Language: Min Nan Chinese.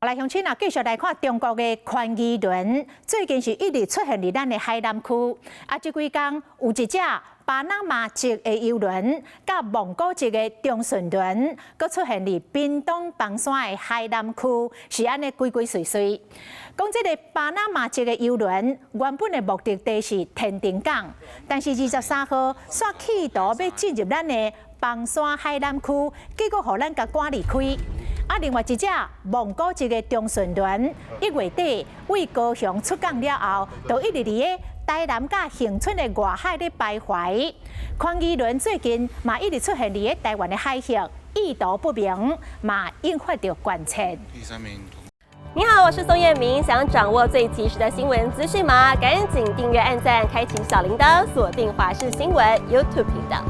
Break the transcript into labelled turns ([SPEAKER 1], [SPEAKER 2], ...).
[SPEAKER 1] 來，鄉親啊，繼續來看中國的寬魚輪，最近是一直出現佇咱的海南區。啊，這幾工有一隻巴拿馬籍的郵輪，佮蒙古籍的長順輪，閣出現佇屏東枋山的海南區，是按呢鬼鬼祟祟。講這个巴拿馬籍的郵輪原本的目的地是天定港，但是23號煞企圖欲進入咱的枋山海南區，結果予咱共趕離開。啊，另外一隻蒙古籍的長順輪，1月底對高雄出港了後，就一直佇咧台南佮恆春的外海咧徘徊。寬魚輪最近嘛一直出現佇咧台灣的海域，意圖不明，嘛引發著關切。
[SPEAKER 2] 你好，我是宋燕明，想掌握最及時的新聞資訊嗎？趕緊訂閱、按讚、開啟小鈴鐺，鎖定華視新聞 YouTube 頻道。